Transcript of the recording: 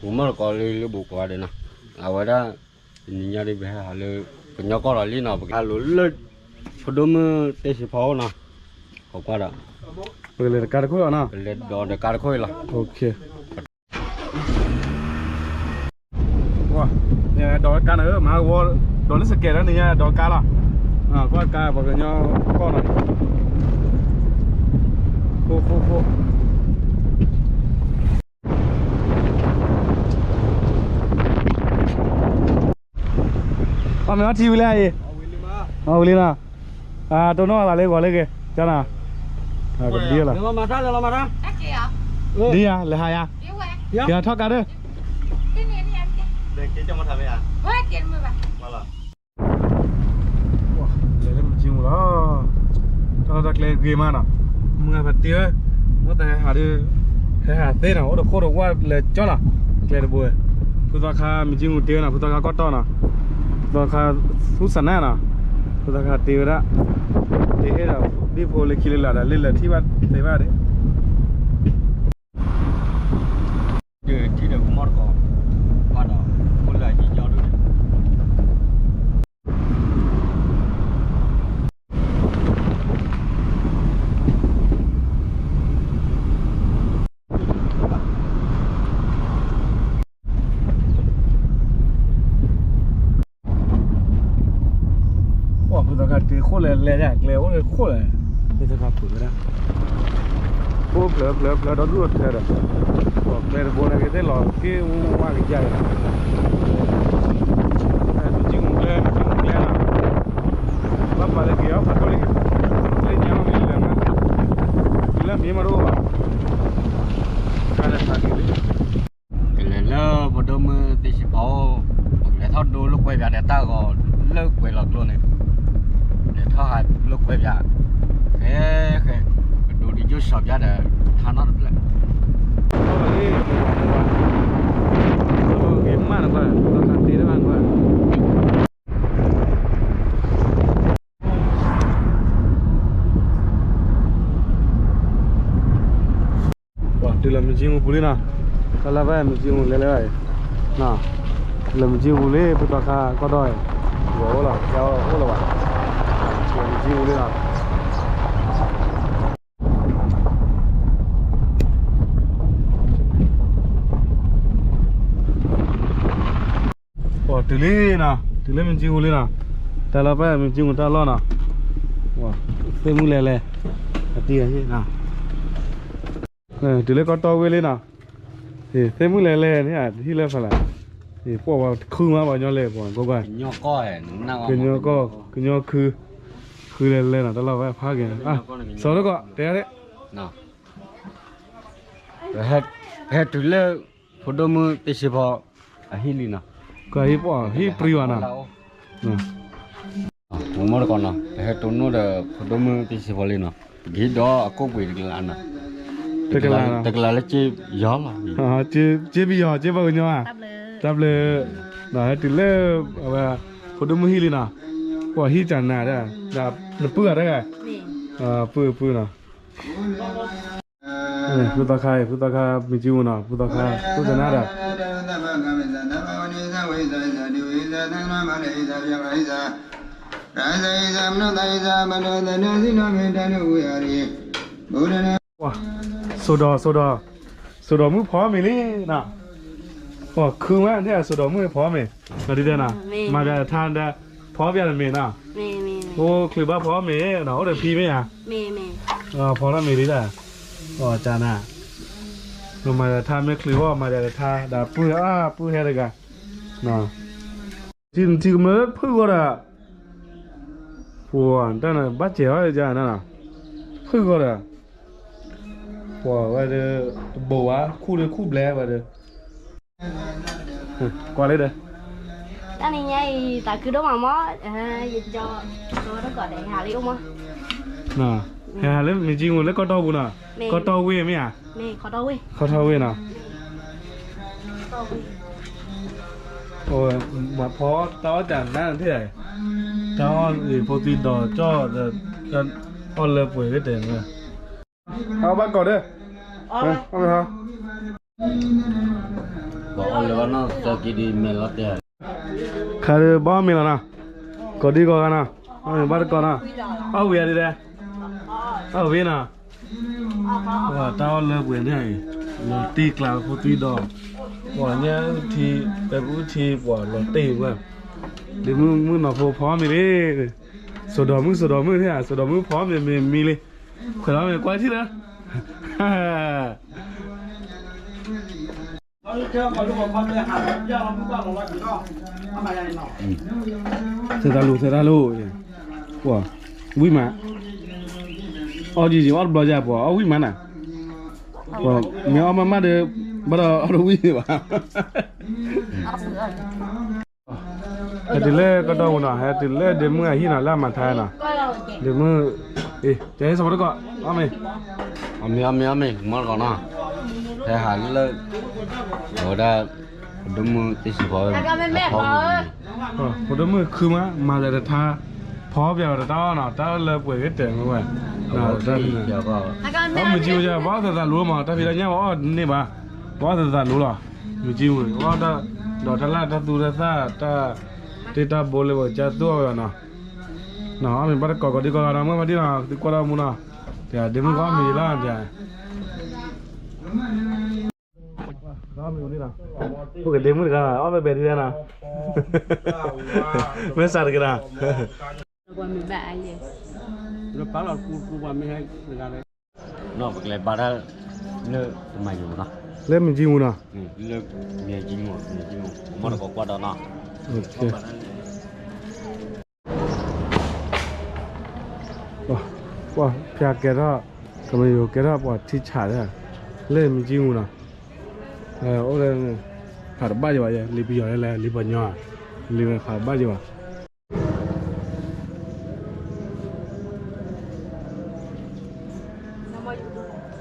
ပမီၢ်တကိးလၢလၢဘူးကိးဂၤဒဲးနီၤ, အဝဲဒၣ် တနံၤညါဒ်ပဟဲဟးလၢ ကညီကီၢ်ဒီးလံနီၤ, ပကဟးလိၤလၢ ဖိဒိၣ်မုၣ်သ့ၣ်စ့ဖီအိၣ်နီၤ, ကိးကွၢ်ဒီး ပကလဲၤတကါတခိၣ်လီၤနီၤ, ပလဲၤဒီးတကါတခိၣ်အံၤလီၤ. ဝါ, ဒိးကါန့ၣ်ဧၢ, မဟါကဝီၤ ဒိးလၢစကဲးလၢနံၤညါ ဒိးကါလီၤ. ကွၢ်ကါ ပှၤကညီကီၢ်နီၤ, ဖိဖိဖိ အီၣ်မ့ၢ်အီထံဝံၤလံအံၤ, အီဝံၤလံနီၤ, တိၢ်နီၣ်အသးလၢဂီၤလၢဂ့ၤ, ကၠီနီၤ, ကဒံလီၤ, ဒံယၤ လဲၤဟးယၤ, ကထီၣ်ကါဒၢ, လဲၤလၢမုၢ်ကၠံမူလီၤ, တၢ်လီၢ်တၢ်ကျဲဂ့ၤမးနီၤ, မုၢ်ဂၤဖးတံၢ်ဧၢ, မ့ၢ်တဟဲဟးဒုး, ဟဲဟးသ့နီၤ, အိၣ်ဒီးခိၣ်ဒီးဝၣ်လၢာ်ကၠီလီၤ, ကျဲတဘိ, ဖုသီခါမုၢ်ကၠံမူတ့ဝဲနီၤ, ဖုသီခါကီၢ်တီၢ်နီၤ, ဖုသီခါသူစနၢနီၤ, ဖုသီခါတ့ဝဲဒၣ်, တ့အဲၣ်ဒီး ဒ်ဖိလၢခံလၢလာ်ဒီး လၢလၢာ်ထံၣ်ဘၣ်သ့ဘၣ်ဒၣ် ထံၣ်ဒီးကမီၢ်တကိး, ဘၣ်ဒီး အိၣ်လၢအယံၤညီဒိၣ်န့ၣ်, အိၣ်ဖုသီခါတ့ခိၣ်လဲၤလဲၤဒၣ် ကျဲအိၣ်လၢခိၣ်လဲၣ်, ဖုသီခါပှ့ၤဝဲဒၣ်, အိၣ်ဖျၢၣ်ဖျၢၣ်ဖျၢၣ်ဒီဒူၣ်ဒီထၢဒီး, ကျဲတဘိန့ၣ်ကသ့ၣ်လီၤက့ၣ်ဝါကယါအံၤ, မုၢ်ကၠံမူကျဲ မုၢ်ကၠံမူကျဲနီၤ, ဘၣ်ပာ်လၢက့ၤအီၤဖးဒိၣ်လံ, လၢညါမ့ၢ်လဲၤမး, တုၤလၢမ့ၢ်မးတအိၣ်ဘၣ်, ကါလဲၤဖးက့ၤလံ ကလဲၤလၢပဒိၣ်မုၣ်သ့ၣ်စ့ဖီအိၣ်, ပကလဲၤထီၣ်ဒိလၢကွဲးပၠးဒီးတၢ်ဂီၤလၢကွဲးလီၤကျိန့ၣ်, လဲၤထီၣ်ဟးလၢကွဲးပၠး, ဃဲဃဲ, ကဒိးဒံးကၠိစီၤပၠးဒီး ထါနီၣ်တဖျၢၣ်, ဂ့ၤမးနကွၢ်, ဒီးခါတ့တဘၣ်နကွၢ် ပှၤတုၤလၢမုၢ်ကၠံမူပူၤလံနီၤ, တၢ်လၢ်ဖဲမုၢ်ကၠံမူပူၤလံနီၤ, တုၤလၢမုၢ်ကၠံမူပူၤလံ ဖုသီခါကီၢ်ဒီၣ်အံၤ, ဂီၤအိၣ်လီၤ ကၠီအိၣ်လီၤဘၣ်, တုၤလၢမုၢ်ကၠံမူပူၤလံနီၤ ပှၤတုၤလံနီၤ, တုၤလၢမုၢ်ကၠံပူၤလံနီၤ, တၢ်လီၢ်ဖဲမုၢ်ကၠံပူၤတၢ်လီၢ်နီၤ, သ့ၣ်မုၣ်လဲၤလဲၤ, အတံၢ်အဟံၣ်, တုၤလၢကီၢ်တီၢ်ဝ့ၢ်လံနီၤ, သ့ၣ်မုၣ်လဲၤလဲၤန့ၣ် တဟံၣ်လၢဖးလဲၣ်, ပှၤဝဲခုမးပှၤကညီလဲၤပှၤကိးဂၤ, ကညီကီၢ်, ကညီခု, ခုလဲၤလဲၤနီၤ တၢ်လီၢ်ဖဲဖးက့ၤ, စီၤဒိၣ်ကီး တဲဒၣ် ပဟဲတုၤလၢ ဖိဒိၣ်မုၣ်တ့ၢ်စ့ဖီ အဟံၣ်လံနီၤ, ကဟံၣ်ပှၢ် ဟံၣ်ပြံဝဲနီၤ, မ့ၢ်မ့ၢ်တကီးနီၤ ပဟဲတိၢ်နီၣ်ဒီး ဖိဒိၣ်မုၣ်တ့ၢ်စ့ဖီလံနီၤ, ပကဟံးဒီးအကိၣ်ပှ့ၤတကလးနီၤ, တကလးလၢက့ယီၤလီၤ, က့ပယီၤ က့ပှၤကညီဧါ, တၢ်ဘျုး, ဟဲတုၤလၢ အဝဲ ဖိဒိၣ်မုၣ်ဟံၣ်လံနီၤ, ပှၤဟံၣ်ကနၤဒၣ်, နပုၢ်ဂၤတဂၤ, ပုၢ်ပုၢ်နီၤ ဖုသီခါအံၤ ဖုသီခါမုၢ်ကၠံပူၤနီၤ ဖုသီခါ ဖုသနၢ်ဒီး စိၤဒီး စိၤဒီး စိၤဒီးမုၣ်ဖီမ့ၤလံနီၤ, ပှၤခုမးန့ၣ် စိၤဒီးမုၣ်ဖီမ့ၤ, ဒ်တဲနီၤ, မၤပျးထါဒီး ဖီပျးတမ့ၤနီၤ, အိၣ်ချုးဘၣ်ဖီမ့ၤနီၤ အိၣ်ဒီးဖံမ့ၢ်ဧါ, ဖီထီၣ်မ့ၤလံဒၣ်, ကနၤ, မၤပျးထါမ့ၢ်ချုးဘၣ် မၤပျးထါဒီးပုၢ်အါ ပုၢ်ဟဲတဂၤ, ထံကမၢဖုၣ်ဂီၤဒီး ပှၤတၢ်န့ၣ် ဘၣ်စဲးအီၤဒ်န့ၣ်, ဖုၣ်ဂီၤဒီး ပှၤဝဲဒၣ် တဘိးဝဲ ခူၣ်ဒၣ်ခူၣ်ဘျဲဝဲဒၣ်, ကွၢ်လၢဒီး တၢ်နံၤညါအံၤ သးခုဒိၣ်မးမး, ယကၠီ ကၠီတကိးဒီး ဟဲဟးလၢအိၣ်မး, ဟဲဟးလၢမုၢ်ကၠံပူၤလၢကီၢ်တီၢ်ပူၤနီၤ, ကီၢ်တီၢ်ဝ့ၢ်မ့ၢ်ဧါ, ခီထီၣ်ဝ့ၢ်နီၤ မၤဖီတၢ်အီၣ်တၢ်နါန့ၣ်ထဲ, တၢ်အီၣ်ဖိသံဒီးကၠီၣ်, အီၣ်လၢပှဲၤဂ့ၤတဲာ်, အဘၣ်ကိးဒီး, အီၣ်မ့ၢ်ဟီ, ပအီၣ်လၢၤဘၣ်နီၢ်သၢက့ဒ်မဲာ်လီၤတဲာ် ခါဒီးဘၣ်အီၣ်မ့ၤလီၤနီၤ, ကိးဒံကိးဂၤနီၤ, အီၣ်မ့ၤဘၣ်တကိးနီၤ, အီၣ်ဝံၤဧါဒ်လဲၣ်, အီၣ်ဝံၤနီၤ, တၢ်အီၣ်လၢပှဲၤန့ၣ်အံၤ, လီၤတ့ၢ်ကျါဖိသွံဒီး, ပှၤညါထံ, ပှၤထံပှၤလီၤတ့ၢ်ဝဲ, ဒ့မုၣ်မုၣ်နီၤဖိဖီမ့ၤလံ, စိာ်ဒီးမုၣ်စိာ်ဒီးမုၣ်န့ၣ်ဧါ, စိာ်ဒီးမုၣ်ဖီမ့ၤမ့ၤမံလံ, ခွဲးလီၤမ့ၤကွၢ်ထံၣ်လၢ သဲးတၢ်လိၤ သဲးတၢ်လိၤ, ဝံၣ်မး, အီၣ်ယံာ်ယံာ်အီၣ်တဘျီယၤပှၤအီၣ်ဝံၣ်မးနၤ, မ့ၢ်အီၣ်မးမးဒီး ဘၣ်ဒီးအီၣ်တဝံၣ်ဘၣ်, ဟဲတုၤလၢကီၢ်ဒီမူနီၤ, ဟဲတုၤလၢဒ့မုၣ်အဟံၣ်နီၤ လၢအမၤထါနီၤ, ဒ့မုၣ်, ကဲဟ့ၣ်ဆိကမိၣ်တကိး, အီၣ်မ့ၤ, အီၣ်မ့ၤအီၣ်မ့ၤအီၣ်မ့ၤ မီၢ်တကိးနီၤ, ဟဲဟးလၢ, အဝဲဒၣ်, ပဒိၣ်မုၣ်တ့ၢ်စံးဖီ, ပဒိၣ်မုၣ်ခုမး မၤလၢတထါ, ဖီပျဲဝဲတၢ်အီၣ်နီၤ တၢ်လၢပှဲၤဂ့ၤတဲာ်မ့ၢ်ဝဲ, အီၣ်မုၢ်ကံဝဲ ပှၤအီၣ်သသးလိၤမး တၢ်ဖံးတၢ်ညၣ်ပှၤအီၣ်န့ၢ်ဘၣ်, ပှၤအီၣ်သသးလိၤလီၤ, မုၢ်ကံဝဲ အီၣ်တၢ်, ဒီးတၢ်လၢတၢ်သူတၢ်သၣ်တၢ်, တ့ၢ်တၢ်ဘိလၢပကစၢ်သူအီၣ်ဝဲနီၤ, အီၣ်မ့ၤဘၣ်တကိးကိးဒံကိးဂၤနီၤ မုၢ်ဖါတံၢ်နီၤ သုကွၢ်ဒီမူနီၤ, ဒ့မုၣ်ကီၢ်မ့ၤလီၤ, အိၣ်ကဒ့မုၣ်တဂၤ အီၣ်မ့ၤဘဲဒ်လဲၣ်နီၤ, မ့ၢ်စးတက့ၤနီၤ ပၢ်လီၤကူကူပှၤမ့ၢ်ဟဲတဂၤလၢ, နီၢ်ပကလဲၤဘါတၢ်, လၢတမၤယိၤနီၤ, လၢမုၢ်ကံမူနီၤ, လၢမုၢ်ကံမူ, မုၢ်ကံမူ, မီၢ်တကိးကွၢ်ဒီးနီၤ, ပှၤဖၠးကဲထီၣ်, ကမယိၤကဲထီၣ်ပှၤထံဆး, လၢမုၢ်ကံမူနီၤ, အိၣ်လၢ, ဖးတဘၣ်ယဘၣ် လံာ်ပယီၤလဲၣ် လံာ်ပှၤကညီ, လံာ်ဖးတဘၣ်ယဘၣ် နမ့ၢ်ယူၤဒိၣ်